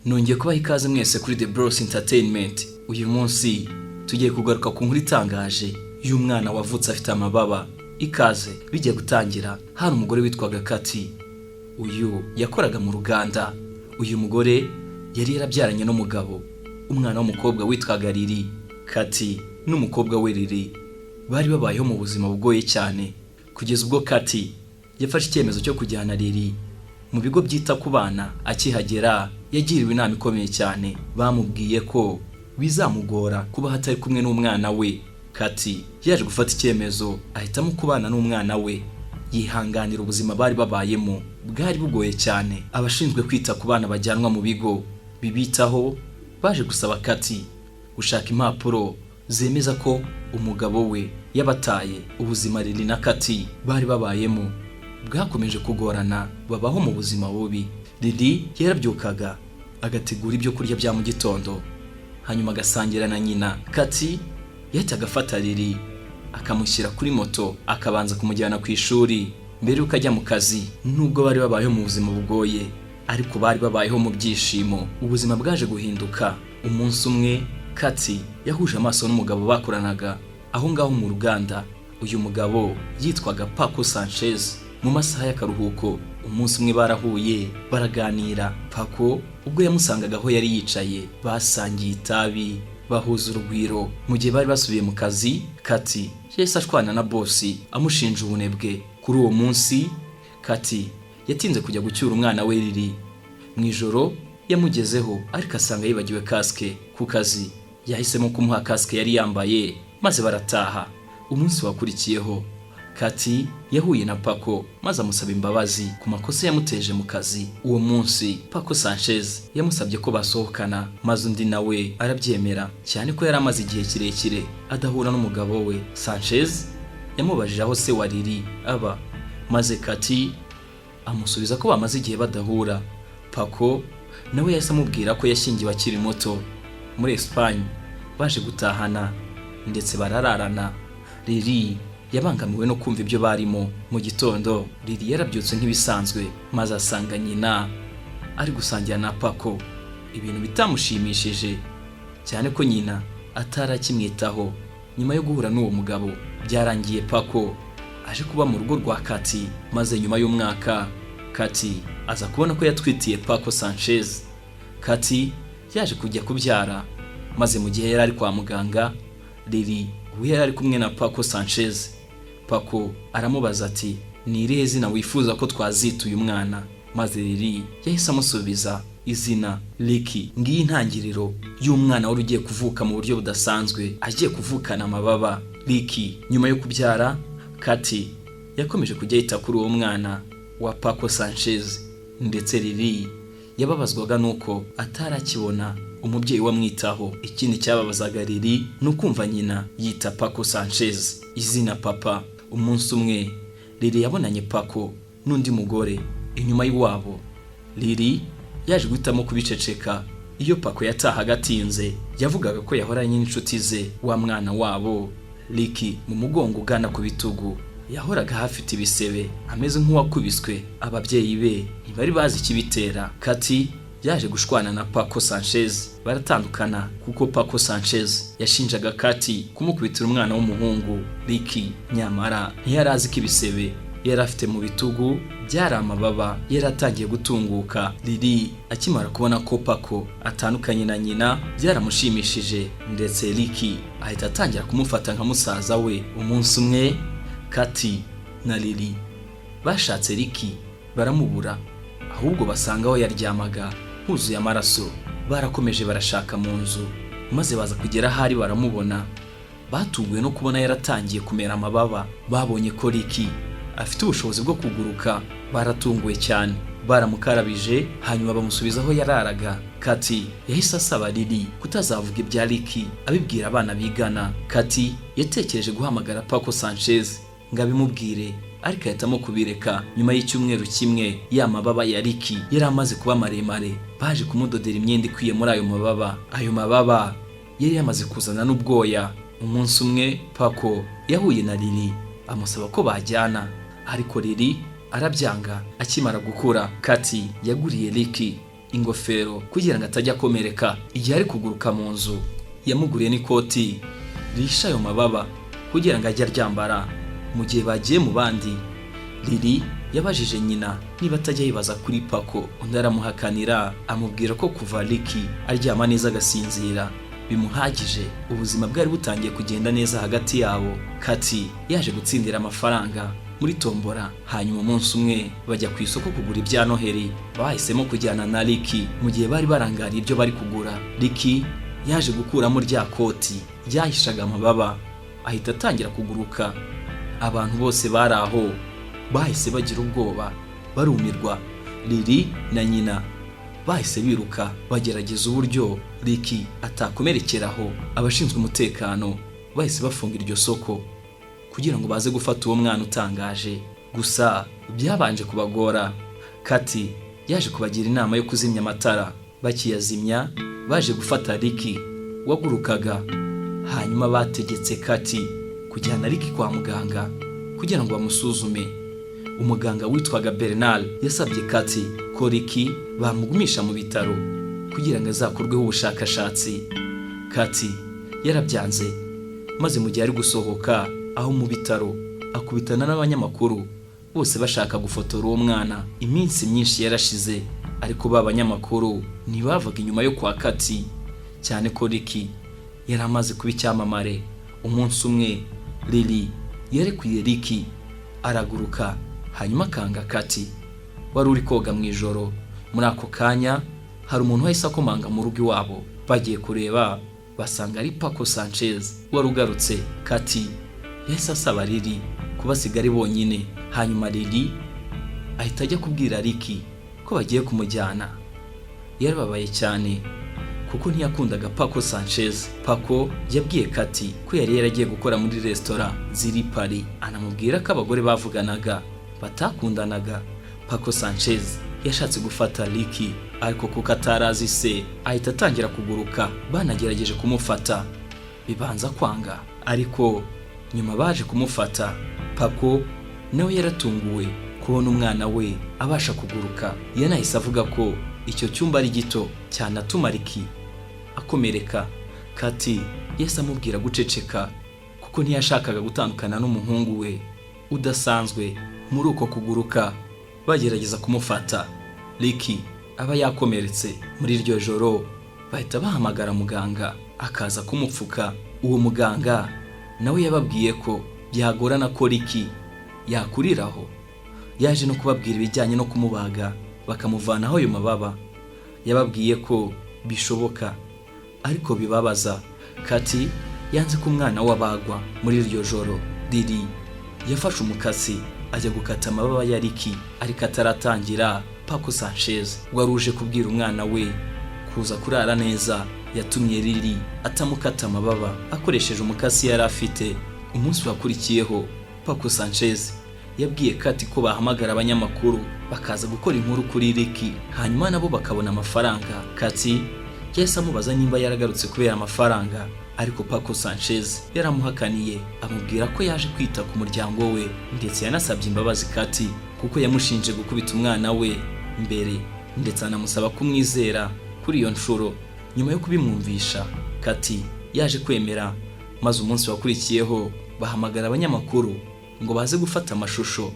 Nongeye kubaha ikaze mwese kuri The Bros Entertainment. Uyu munsi tugiye kugaruka ku nkuru itangaje y'umwana wavutse afite amababa. Ikaze. Bijya gutangira, hari umugore witwaga Kati. Uyu yakoraga mu ruganda. Uyu mugore yari yarabyaranye n'umugabo umwana w'umukobwa witwaga Lili. Kati n'umukobwa we Lili bari babayeho mu buzima bugoye cyane, kugeza ubwo Kati yafashe icyemezo cyo kujyana Lili mu bigo byita ku bana. Akihagera yagiriwe inama ikomeye cyane. Bamubwiye ko bizamugora kuba atari kumwe n'umwana we. Kati yaje gufata icyemezo, ahitamo kubana n'umwana we, yihanganira ubuzima bari babayemo bwari bugoye cyane. Abashinzwe kwita ku bana bajyanwa mu bigo bibitaho baje gusaba Kati gushaka impapuro zemeza ko umugabo we yabataye. Ubuzima Lili na Kati bari babayemo bwakomeje kugorana, babaho mu buzima bubi. Lili yarabyukaga agategura ibyo kurya bya mu gitondo, hanyuma agasangira na nyina. Kati yahitaga afata Lili akamushyira kuri moto, akabanza kumujyana ku ishuri mbere y'uko ajya mu kazi. Nubwo bari babayeho mu buzima bugoye, ariko bari babayeho mu byishimo. Ubuzima bwaje guhinduka umunsi umwe Kati yahuje amaso n'umugabo bakoranaga aho ngaho mu ruganda. Uyu mugabo yitwaga Paco Sanchez. Mu masaha y'akaruhuko umunsi umwe barahuye, baraganira. Paco ubwo yamusangaga aho yari yicaye, basangiye itabi, bahuza urugwiro. Mu gihe bari basubiye mu kazi, Kati yahise ashwana na bosi, amushinja ubunebwe. Kuri uwo munsi Kati yatinze kujya gucyura umwana we Lili. Mu ijoro yamugezeho, ariko asanga yibagiwe kasike ku kazi. Yahisemo kumuha kasike yari yambaye, maze barataha. Umunsi wakurikiyeho Kati yahuye na Paco, maze amusaba imbabazi ku makosa yamuteje mu kazi. Uwo munsi Paco Sanchez yamusabye ko basohokana, maze undi nawe arabyemera, cyane ko yari amaze igihe kirekire adahura n'umugabo we. Sanchez yamubajije aho se wa Lili aba, maze Kati amusubiza ko bamaze igihe badahura. Paco nawe yahise amubwira ko yashyingiwe akiri muto muri Espagne. Baje gutahana ndetse barararana. Lili yabangamiwe no kumva ibyo barimo. Mu gitondo Lili yarabyutse nk'ibisanzwe, maze asanga nyina ari gusangira na Paco, ibintu bitamushimishije cyane ko nyina atari akimwitaho nyuma yo guhura n'uwo mugabo. Byarangiye Paco aje kuba mu rugo rwa Kati, maze nyuma y'umwaka Kati aza kubona ko yatwitiye Paco Sanchez. Kati yaje kujya kubyara, maze mu gihe yari ari kwa muganga, Lili ubu yari ari kumwe na Paco Sanchez. Paco aramubaza ati: "Ni irihe zina wifuza ko twazita uyu mwana?" Maze Lili yahise amusubiza izina Ricky. Ngiyi intangiriro y'umwana wari ugiye kuvuka mu buryo budasanzwe, agiye kuvukana amababa. Ricky nyuma yo kubyara, Kati yakomeje kujya yita kuri uwo mwana wa Paco Sanchez, ndetse Lili yababazwaga nuko atari akibona umubyeyi wamwitaho. Ikindi cyababazaga Lili ni ukumva nyina yita Paco Sanchez izina papa. Umunsi umwe Lili yabonanye Paco n'undi mugore inyuma y'iwabo. Lili yaje guhitamo kubiceceka. Iyo Paco yatahaga atinze, yavugaga ko yahoranye n'inshuti ze. Wa mwana wabo Ricky, mu mugongo ugana ku bitugu yahoraga hafite ibisebe, ameze nk'uwakubiswe. Ababyeyi be ntibari bazi ikibitera. Kati yaje gushwana na Paco Sanchez, baratandukana, kuko Paco Sanchez yashinjaga Kati kumukubitira umwana w'umuhungu Ricky. Nyamara ntiyari azi ko ibisebe yari afite mu bitugu byari amababa yari atangiye gutunguka. Lili akimara kubona ko Paco atandukanye na nyina byaramushimishije, ndetse Ricky ahita atangira kumufata nka musaza we. Umunsi umwe Kati na Lili bashatse Ricky baramubura, ahubwo basanga aho yaryamaga huzuye amaraso. Barakomeje barashaka mu nzu, maze baza kugera ahari baramubona. Batunguwe no kubona yaratangiye kumera amababa. Babonye ko Ricky afite ubushobozi bwo kuguruka, baratunguwe cyane. Baramukarabije, hanyuma bamusubiza aho yararaga. Kati yahise asaba Lili kutazavuga ibya Ricky abibwira abana bigana. Kati yatekereje guhamagara Paco Sanchez ngo abimubwire, ariko ahitamo kubireka. Nyuma y'icyumweru kimwe, ya mababa ya Ricky yari amaze kuba maremare. Baje kumudodera imyenda ikwiye muri ayo mababa. Ayo mababa yari yamaze kuzana n'ubwoya. Umunsi umwe Paco yahuye na Lili, amusaba ko bajyana, ariko Lili arabyanga. Akimara gukura, Kati yaguriye Ricky Ingofero kugira ngo atajya akomereka igihe ari kuguruka mu nzu. Yamuguriye n'ikoti rihisha ayo mababa kugira ngo ajye aryambara mu gihe bagiye mu bandi. Lili yabajije nyina niba atajya yibaza kuri Pako, undi aramuhakanira, amubwira ko kuva Ricky aryama neza agasinzira bimuhagije. Ubuzima bwari butangiye kugenda neza hagati yabo. Kati yaje gutsindira amafaranga muri tombora, hanyuma umunsi umwe bajya ku isoko kugura ibya Noheli. Bahisemo kujyana na Ricky. Mu gihe bari barangariye ibyo bari kugura, Ricky yaje gukuramo rya koti ryahishaga amababa, ahita atangira kuguruka. Abantu bose bari aho bahise bagira ubwoba, barumirwa. Lili na nyina bahise biruka, bagerageza uburyo Ricky atakomerekeraho. Abashinzwe umutekano bahise bafunga iryo soko kugira ngo baze gufata uwo mwana utangaje. Gusa byabanje kubagora. Kati yaje kubagira inama yo kuzimya amatara. Bakiyazimya baje gufata Ricky wagurukaga. Hanyuma bategetse Kati kujyana Ricky kwa muganga kugira ngo bamusuzume. Umuganga witwaga Bernard yasabye Kati ko Ricky bamugumisha mu bitaro kugira ngo azakorweho ubushakashatsi. Kati yarabyanze, maze mu gihe ari gusohoka aho mu bitaro akubitana n'abanyamakuru bose bashaka gufotora uwo mwana. Iminsi myinshi yarashize, ariko ba banyamakuru ntibavaga inyuma yo kwa Kati, cyane ko Ricky yari amaze kuba icyamamare. Umunsi umwe Lili yarekuye Ricky araguruka, hanyuma akanga Kati wari uri koga mu ijoro. Muri ako kanya hari umuntu wahise akomanga mu rugo iwabo. Bagiye kureba basanga ari Paco Sanchez wari ugarutse. Kati yahise asaba Lili kubasiga ari bonyine, hanyuma Lili ahita ajya kubwira Ricky ko bagiye kumujyana. Yarababaye cyane kuko ntiyakundaga Paco Sanchez. Paco yabwiye Kati ko yari yaragiye gukora muri resitora ziri Paris, anamubwira ko abagore bavuganaga batakundanaga. Paco Sanchez yashatse gufata Ricky, ariko kuko atarazi se ahita atangira kuguruka. Banagerageje kumufata bibanza kwanga, ariko nyuma baje kumufata. Paco nawe yaratunguwe kubona umwana we abasha kuguruka. Yanahise avuga ko icyo cyumba ari gito cyanatuma Ricky akomereka. Kati yahise amubwira guceceka kuko ntiyashakaga gutandukana n'umuhungu we udasanzwe. Muri uko kuguruka bagerageza kumufata, Ricky aba yakomeretse. Muri iryo joro bahita bahamagara muganga akaza kumupfuka. Uwo muganga nawe yababwiye ko byagorana ko Ricky yakuriraho. Yaje no kubabwira ibijyanye no kumubaga bakamuvanaho ayo mababa. Yababwiye ko bishoboka ariko bibabaza. Kati yanze ko umwana we abagwa. Muri iryo joro Lili yafashe umukasi ajya gukata amababa ya Ricky, ariko ataratangira, Paco Sanchez wari uje kubwira umwana we kuza kurara neza yatumye Lili atamukata amababa akoresheje umukasi yari afite. Umunsi wakurikiyeho Paco Sanchez yabwiye Kati ko bahamagara abanyamakuru bakaza gukora inkuru kuri Ricky, hanyuma nabo bakabona amafaranga. Kati yahise amubaza nimba yaragarutse kubera amafaranga, ariko Paco Sanchez yaramuhakaniye, amubwira ko yaje kwita ku muryango we, ndetse yanasabye imbabazi Kati kuko yamushinje gukubita umwana we mbere, ndetse anamusaba kumwizera kuri iyo nshuro. Nyuma yo kubimwumvisha, Kati yaje kwemera, maze umunsi wakurikiyeho bahamagara abanyamakuru ngo baze gufata amashusho.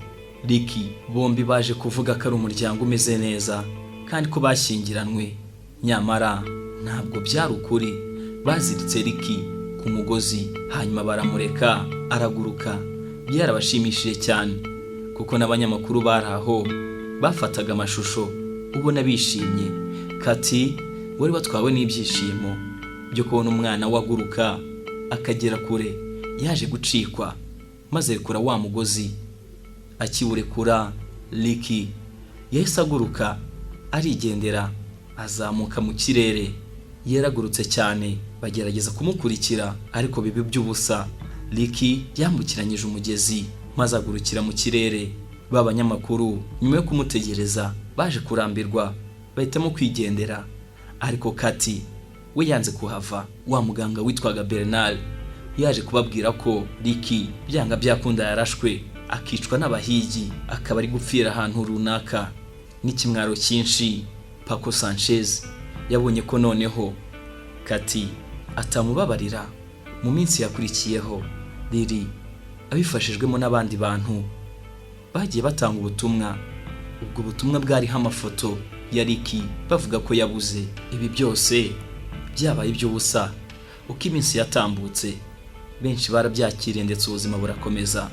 Ricky bombi baje kuvuga ko ari umuryango umeze neza kandi ko bashyingiranwe, nyamara ntabwo byari ukuri. Baziritse Ricky ku mugozi hanyuma baramureka araguruka. Byarabashimishije cyane kuko n'abanyamakuru bari aho bafataga amashusho ubona bishimye. Kati wari watwawe n'ibyishimo byo kubona umwana we aguruka akagera kure yaje gucikwa, maze rekura wa mugozi. Akiwurekura, Ricky yahise aguruka arigendera, azamuka mu kirere. Yaragurutse cyane, bagerageza kumukurikira ariko biba iby'ubusa. Ricky yambukiranyije umugezi maze agurukira mu kirere. Ba banyamakuru nyuma yo kumutegereza baje kurambirwa, bahitamo kwigendera, ariko Kati we yanze kuhava. Wa muganga witwaga Bernard yaje kubabwira ko Ricky byanga byakunda yarashwe akicwa n'abahigi, akaba ari gupfira ahantu runaka. N'ikimwaro cyinshi Paco Sanchez yabonye ko noneho Kati atamubabarira. Mu minsi yakurikiyeho, Lily abifashijwemo n'abandi bantu bagiye batanga ubutumwa. Ubwo butumwa bwariho amafoto ya Ricky, bavuga ko yabuze. Ibi byose byabaye iby'ubusa. Uko iminsi yatambutse, benshi barabyakiriye ndetse ubuzima burakomeza,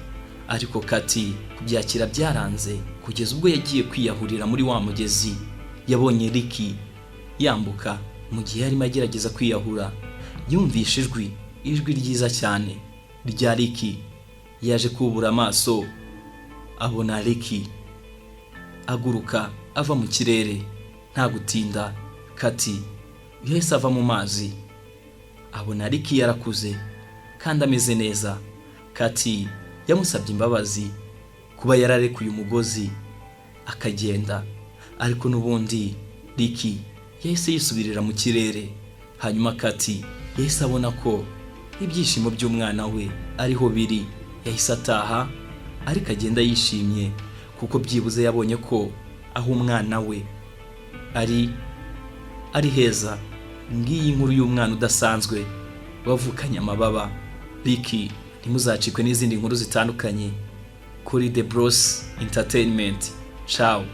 ariko Kati kubyakira byaranze kugeza ubwo yagiye kwiyahurira muri wa mugezi yabonye Ricky yambuka. Mu gihe yarimo agerageza kwiyahura, yumvishe ijwi, ijwi ryiza cyane rya Ricky. Yaje kubura amaso abona Ricky aguruka ava mu kirere. Nta gutinda, Kati yahise ava mu mazi, abona Ricky yarakuze kandi ameze neza. Kati yamusabye imbabazi kuba yararekuye umugozi akagenda, ariko n'ubundi Ricky yahise yisubirira mu kirere. Hanyuma Kati yahise abona ko ibyishimo by'umwana we ariho biri. Yahise ataha, ariko agenda yishimye kuko byibuze yabonye ko aho umwana we ari ari heza. Ngiyi inkuru y'umwana udasanzwe wavukanye amababa, Ricky. Ntimuzacikwe n'izindi nkuru zitandukanye kuri The Bros Entertainment. Ciao.